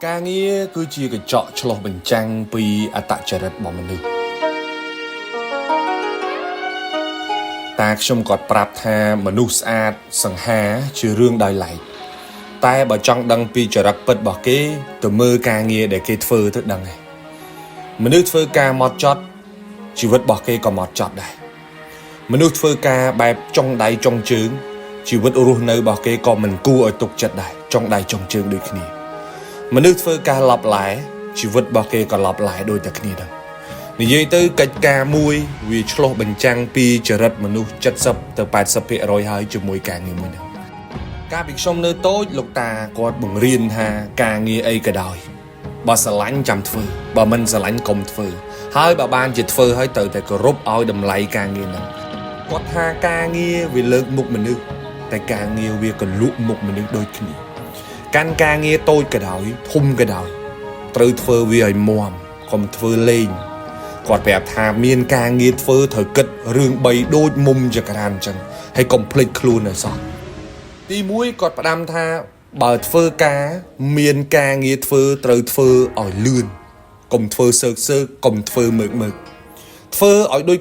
ការងារគឺជាកញ្ចក់ឆ្លុះបញ្ចាំងពីអត្តចរិតរបស់មនុស្សតាខ្ញុំគាត់ប្រាប់ថាមនុស្សស្អាតសង្ហាជារឿងដោយឡែកតែបើចង់ដឹងពីចរិតពិតរបស់គេទៅមើលការងារដែលគេធ្វើទៅដឹងហើយមនុស្សធ្វើការមកចត់ជីវិតរបស់គេក៏មកចត់ដែរមនុស្សធ្វើការបែបចុងដៃចុងជើងជីវិតរស់នៅរបស់គេក៏មិនគួរឲ្យទុកចិត្តដែរចុងដៃចុងជើងដូចគ្នា មនុស្សធ្វើការឡប់ឡែជីវិតរបស់គេក៏ឡប់ឡែដូចតែគ្នាដែរនិយាយទៅកិច្ចការមួយវាឆ្លុះបញ្ចាំងពីចរិតមនុស្ស70ទៅ80%ហើយជាមួយការងារមួយហ្នឹងកាលពីខ្ញុំនៅតូចលោកតាគាត់បង្រៀនថាការងារអីក៏ដោយបើស្រឡាញ់ចាំធ្វើបើមិនស្រឡាញ់កុំធ្វើហើយបើបានជាធ្វើហើយត្រូវតែគោរពឲ្យតម្លៃការងារហ្នឹងគាត់ថាការងារវាលើកមុខមនុស្សតែការងារវាក៏លក់មុខមនុស្សដូចគ្នា កាន់ការងារតូចក៏ដោយធំក៏ដោយត្រូវធ្វើវាឲ្យមាំកុំធ្វើលេងគាត់ប្រាប់ថាមានការងារធ្វើត្រូវគិតរឿង3ដូចមុំចក្រានអញ្ចឹងហើយកុំភ្លេចខ្លួនឲ្យសោះទី1គាត់ផ្ដាំថាបើធ្វើការមានការងារធ្វើត្រូវធ្វើឲ្យលឿនកុំធ្វើសើកសើកកុំធ្វើមើកមើកធ្វើឲ្យដូច